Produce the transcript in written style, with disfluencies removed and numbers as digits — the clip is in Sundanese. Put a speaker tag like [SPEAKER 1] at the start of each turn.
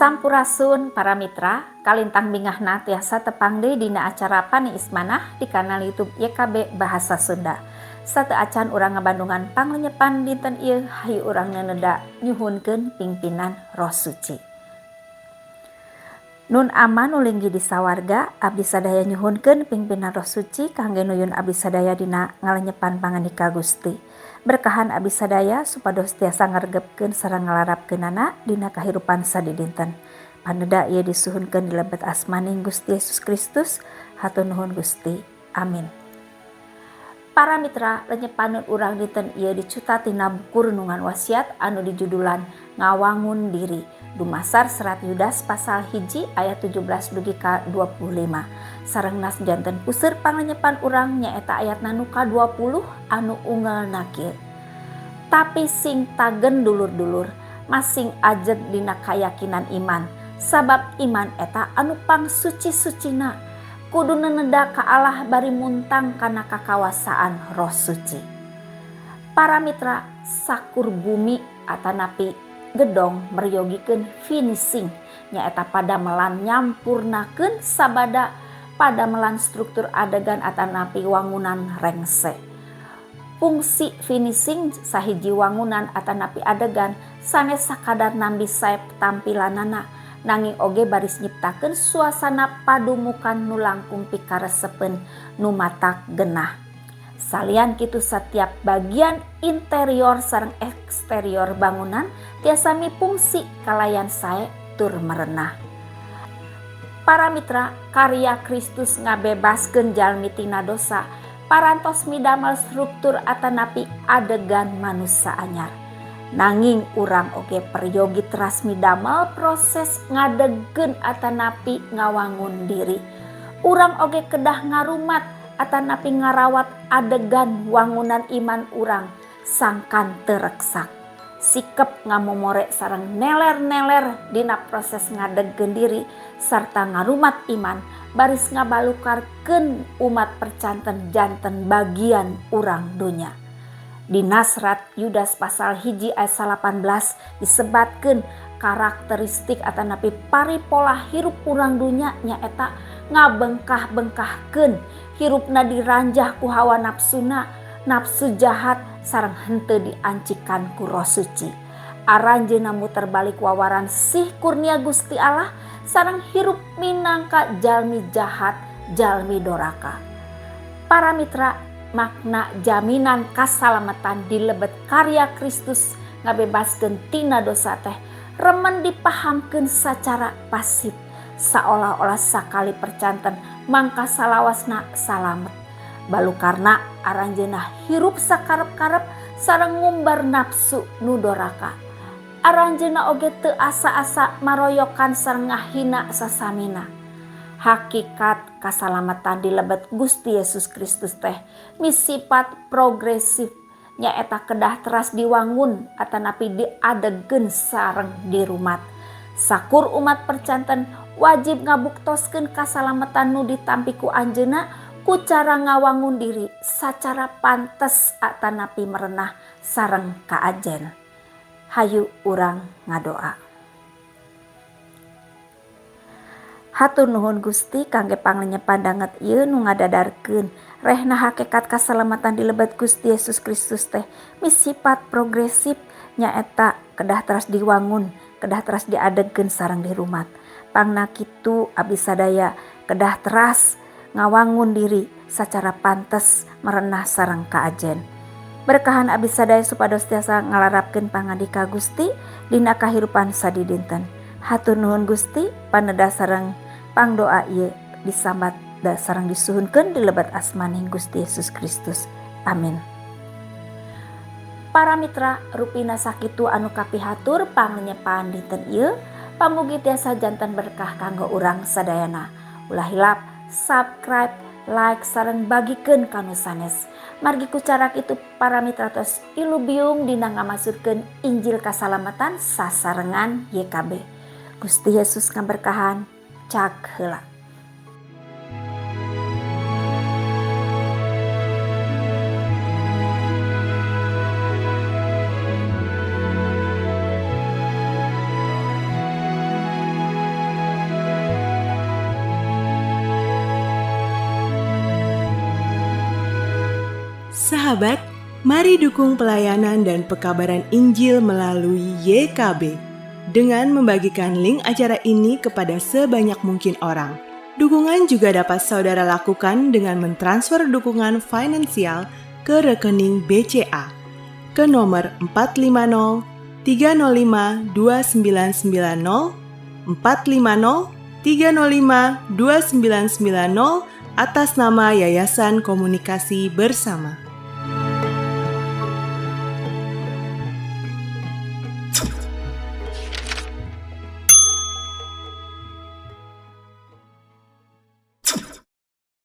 [SPEAKER 1] Sampurasun para mitra, kalintang bingahna tiasa tepang deui dina acara Paniis Manah di kanal YouTube YKB Bahasa Sunda. Sateuacan urang ngabandungan panglenyepan dinten ieu, hayu urang neneda nyuhunkeun pingpinan Roh Suci. Nun Ama nu linggih di sawarga, abdi sadaya nyuhunkeun pingpinan Roh Suci kangge nuyun abdi sadaya dina ngalenyepan pangandika Gusti. Berkahan abdi sadaya supados tiasa ngaregepkeun sareng ngalarapkeunana dina kahirupan sadidinten. Paneda ieu disuhunkeun di lebet asmaning Gusti Yesus Kristus. Hatur nuhun Gusti. Amin. Para mitra, lenyepan urang dinten ieu dicuta tina buku Renungan Wasiat anu dijudulan Ngawangun Diri. Dumasar serat Yudas pasal 1 ayat 17 dugi ka 25. Sareng nas janten puseur panglenyepan urang nyaeta ayatna nu ka 20 anu unggelna kieu. Tapi sing tagen dulur-dulur, masing ajeg dina kayakinan iman, sabab iman eta anu pangsuci-sucina. Kudu neneda ka Allah bari muntang kana kakawasaan Roh Suci. Para mitra, sakur bumi atanapi gedong meryogikeun finishing nyaeta padamelan nyampurnakeun sabada padamelan struktur adegan atanapi wangunan rengse. Fungsi finishing sahiji wangunan atanapi adegan sanes sakadar nambi sae tampilanana, nanging oge baris nyiptakeun suasana padumukan nu langkung pikaresepeun nu matak genah. Salian kitu setiap bagian interior sareng eksterior bangunan tiasa mipungsi kalayan sae tur merenah. Para mitra, karya Kristus ngabebaskeun jalmi tina dosa, parantos midamel struktur atanapi adegan manusa anyar. Nanging urang oge peryogi teras midamel proses ngadegkeun atanapi ngawangun diri. Urang oge kedah ngarumat atanapi ngarawat adegan wangunan iman urang sangkan tereksak. Sikep ngamomore sareng neler-neler dina proses ngadegkeun diri sarta ngarumat iman baris ngabalukarkeun umat percanten janten bagian urang donya. Dina serat Yudas pasal 1 ayat 18 disebatkeun karakteristik atanapi paripola hirup urang dunya nyaeta ngabengkah-bengkahkeun hirupna diranjah ku hawa nafsuna, nafsu jahat sareng henteu diancikan ku Roh Suci. Aranjeunna muter balik wawaran sih kurnia Gusti Allah sareng hirup minangka jalmi jahat, jalmi doraka. Para mitra, makna jaminan kasalamatan di lebet karya Kristus ngabebaskeun tina dosa teh remen dipahamkeun sacara pasif, saolah-olah sakali percanten mangka salawasna salamet. Balukarna aranjeunna hirup sakarep-karep sareng ngumbar nafsu nu doraka. Aranjeunna oge teu asa-asa maroyokan sareng ngahina sasamina. Hakikat kasalamatan di lebet Gusti Yesus Kristus teh misipat progresif nyaeta kedah teras diwangun atanapi diadegkeun sareng dirumat. Sakur umat percanten wajib ngabuktoskeun kasalamatan nu ditampi ku anjeunna ku cara ngawangun diri sacara pantes atanapi merenah sareng kaajen. Hayu urang ngadoa. Hatur nuhun Gusti kangge panglenyepan danget ieu nu ngadadarkeun rehna hakikat kasalamatan di lebet Gusti Yesus Kristus teh misipat progresif nyaeta kedah teras diwangun, kedah teras diadegkeun sareng dirumat. Pangna kitu abdi sadaya kedah teras ngawangun diri sacara pantes merenah sareng kaajen. Berkahan abdi sadaya supados tiasa ngalarapkeun pangandika Gusti dina kahirupan sadidinten. Hatur nuhun Gusti, paneda sareng pangdoa ieu disambat sareng disuhunkeun di lebet asmaning Gusti Yesus Kristus. Amin. Para mitra, rupina sakitu anu kapihatur panglenyepan dinten ieu, pamugi tiasa janten berkah kanggo urang sadayana. Ulah hilap subscribe, like sareng bagikeun ka nu sanes. Margi ku cara kitu para mitra tos ilubiung dina ngamaksudkeun Injil kasalamatan sasarengan YKB. Gusti Yesus ngaberkahan, cak heula.
[SPEAKER 2] Sahabat, mari dukung pelayanan dan pekabaran Injil melalui YKB dengan membagikan link acara ini kepada sebanyak mungkin orang. Dukungan juga dapat saudara lakukan dengan mentransfer dukungan finansial ke rekening BCA ke nomor 450 305 2990 450 305 2990 atas nama Yayasan Komunikasi Bersama.